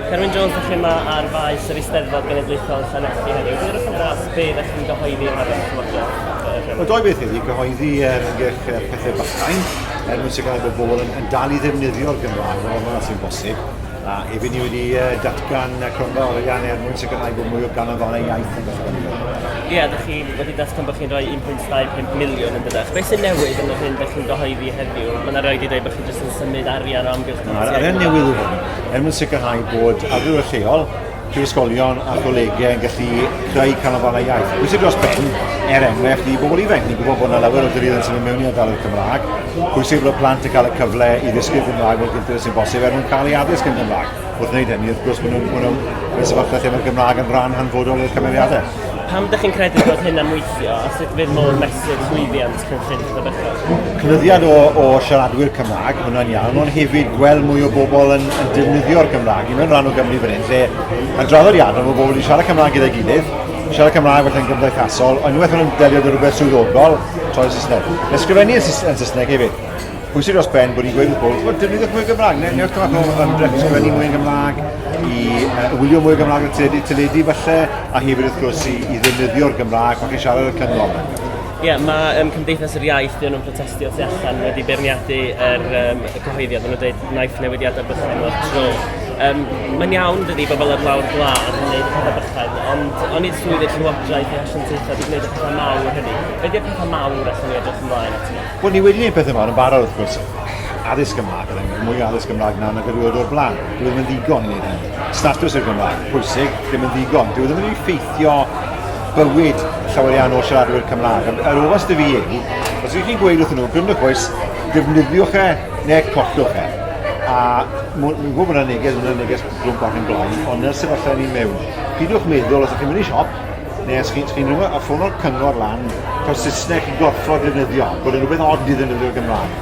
Carwyn Jones, ydych chi yma ar faes yr Eisteddfod Genedlaethol yn Llanelli heddiw. Dywedwch yn fras be ydych chi'n gyhoeddi yn rhan Llywodraeth Wel, doi beth heddi, cyhoeddi ymgyrch pethau bychain, er mwyn sicrhau bod bobl yn, yn dal i ddefnyddio'r Gymraeg mor aml sy'n bosib. A hefyd ni wedi datgan cronfa orian er mwyn sicrhau bod mwy o ganolfannau iaith yn gallu cael ei Ie, yeah, ydych chi wedi datgan bod chi'n rhoi 1.25 miliwn yn dydych. Beth sy'n newid yn yr hyn ydych chi'n gyhoeddi heddiw? Mae yna rhaid i ddweud bod chi jyst yn symud arian o amgylch. Mae'r arian newydd yw hwn, er mwyn sicrhau bod awdurdod lleol, prifysgolion a cholegau yn gallu creu canolfannau iaith. Pwysig dros ben, er enghraifft, i bobl ifanc. Ni'n gwybod bod yna lawer o deuluoedd yn symud mewn i ardaloedd Cymraeg. Pwysig bod y plant yn cael y cyfle i ddysgu'r Gymraeg mor gynted â sy'n bosib er mwyn cael eu addysg yn Gymraeg. Wrth wneud hynny, wrth gwrs, maen nhw'n maen nhw mewn sefyllfa lle mae'r Gymraeg yn rhan hanfodol o'r cymeriadau. Pam ydych chi'n credu bod hynna'n weithio a sut fydd modd mesur llwyddiant cynllun Llyfrgell? Cynyddiad o, o siaradwyr Cymraeg, hwnna'n iawn, ond hefyd gweld mwy o bobl yn, yn defnyddio'r Gymraeg. Ni'n mewn rhan o Gymru fan hyn, lle yn draddodiadol mae bobl wedi siarad Cymraeg gyda'i gilydd, siarad Cymraeg felly'n gymdeithasol, ond unwaith maen nhw'n delio gyda rhywbeth swyddogol, troi Saesneg. Ysgrifennu yn, yn Saesneg hefyd. Pwysig dros ben bod ni'n gweud wrth bobl, wel, defnyddiwch mwy o Gymraeg, neu newch tymath o ymdrech i sgrifennu mwy yn Gymraeg, i uh, wylio mwy o Gymraeg ar teledu, teledu falle, a hefyd wrth gwrs i, i ddefnyddio'r Gymraeg pan chi'n siarad y cyngor. Ie, yeah, mae um, Cymdeithas yr Iaith, dyn nhw'n protestio tu allan wedi beirniadu yr, um, y cyhoeddiad. Maen nhw'n dweud wnaeth newidiadau bychain o'r tro. Um, mae'n iawn, dydy, bobl ar lawr gwlad yn gwneud y pethau bychain, ond onid swydd y llywodraeth i asiantaethau wedi gwneud y pethau mawr hynny. Be di'r pethau mawr allan ni edrych ymlaen at nhw? Wel, ni wedi gwneud pethau mawr yn barod, wrth gwrs. Addysg Gymraeg, er enghraifft, mwy o addysg Gymraeg na nag erioed o'r blaen. Dyw e ddim yn ddigon i wneud hynny. Statws i'r Gymraeg, pwysig, ddim yn ddigon. Dyw e ddim yn effeithio bywyd llawer iawn o siaradwyr Cymraeg. Yr ofas dy fi yw, os ydych chi'n gweud wrthyn nhw, gwrandwch bois, defnyddiwch e neu collwch e. A mi'n gwybod bod yna neges, bod yna neges rhwng bach yn blaen, ond yna'r sefyllfa ni'n mewn. Pidwch meddwl, os ydych chi'n mynd i siop, neu os chi'n chi rhywbeth, a ffono'r cyngor lan, taw Saesneg chi'n gorfod defnyddio, bod yn rhywbeth od i ddefnyddio'r Gymraeg.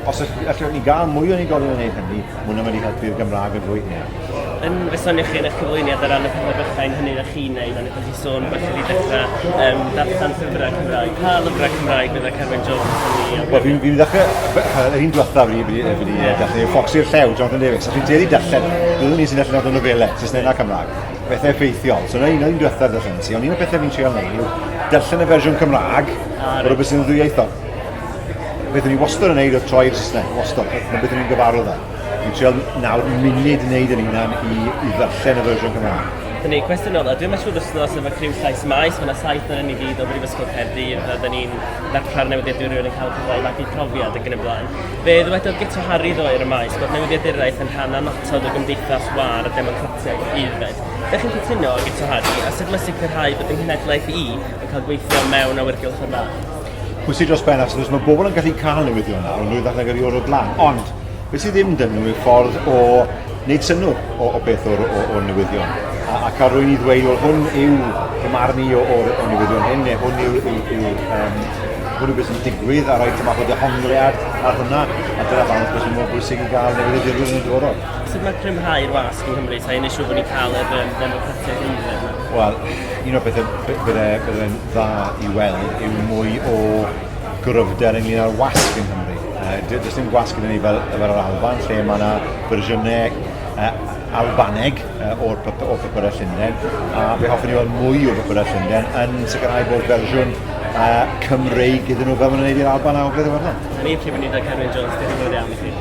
Os allwch ni gael mwy o unigolion yn gwneud hynny, mae hwnna'n mynd i helpu'r Gymraeg yn fwy eang. Yn fe sonioch chi yn eich cyflwyniad ar ran y pethau bychain hynny ydych chi'n neud, a wnaethoch chi sôn bod chi wedi dechrau um, darllen llyfrau Cymraeg. Pa lyfrau Cymraeg bydde Carwyn Jones yn ei awgrymu? Wel, fi'n fi ddechrau, yr un diwethaf fi wedi fi dechrau yw Foxy'r Llew, Jonathan Davies. A fi'n tueddu darllen, byddwn ni sy'n darllen lot o nofelau, Saesneg na Cymraeg, bethau effeithiol. So, yna un o'r un diwethaf darllen si, ond un o'r pethau fi'n treial neud yw darllen y fersiwn Cymraeg, ah, o'r rhywbeth sy'n ddwyieithog. Beth o'n i wastad yn neud oedd troi'r Saesneg, wastad, na beth o'n i'n gyfarwydd â. Dwi'n trial nawr munud wneud yn hunan i, i ddarllen y fersiwn Cymraeg. Dyna ni, cwestiwn ola. Dwi'n meddwl wythnos efo criw Llais Maes, mae yna saith yn ni gyd o Brifysgol Caerdydd, a dyn ni'n ddarpar newyddiadurwyr yn cael cyfle i fagu profiad ac yn y blaen. Fe ddywedodd Guto Harri ddoe ar y maes bod newyddiaduraeth yn rhan annatod o gymdeithas wâr a democratiaeth aeddfed. Ydych chi'n cytuno â Guto Harri, a sut mae sicrhau bod yng nghenhedlaeth i yn cael gweithio mewn awyrgylch o'r fath? Pwysig dros ben, achos mae bobl yn gallu cael newyddion nawr, yn lwyddach nag erioed o'r blaen. Ond, Be sydd ddim dyn nhw yw ffordd o wneud synnwyr o, o beth o'r, o, o'r newyddion. A, a cael rhywun i ddweud, wel, hwn yw fy marn i o'r, o newyddion hyn, neu hwn yw, yw, yw, um, hwn yw beth sy'n digwydd, a rhoi tymath o dehongliad ar hwnna, a dyna pam wrth gwrs mae'n mor bwysig i gael newyddiadurwyr yn y dyfodol. Sut mae cryfhau'r wasg yng Nghymru, ta i wneud siŵr bod ni'n cael yr um, ddemocratiaeth aeddfed yma? Wel, un o'r pethau bydde'n dda i weld yw mwy o gryfder ynglyn â'r wasg yng Nghymru. Uh, does dim gwasg gyda ni fel, fel yr Alban, lle mae yna fersiynau uh, Albaneg uh, o'r, o'r papurau Llundain, a fe hoffwn i weld mwy o papurau Llundain yn sicrhau bod fersiwn uh, Cymreig iddyn nhw fel maen nhw'n gwneud i'r Alban a Ogledd Iwerddon. Ni, Prif Weinidog Carwyn Jones, diolch yn fawr iawn i chi.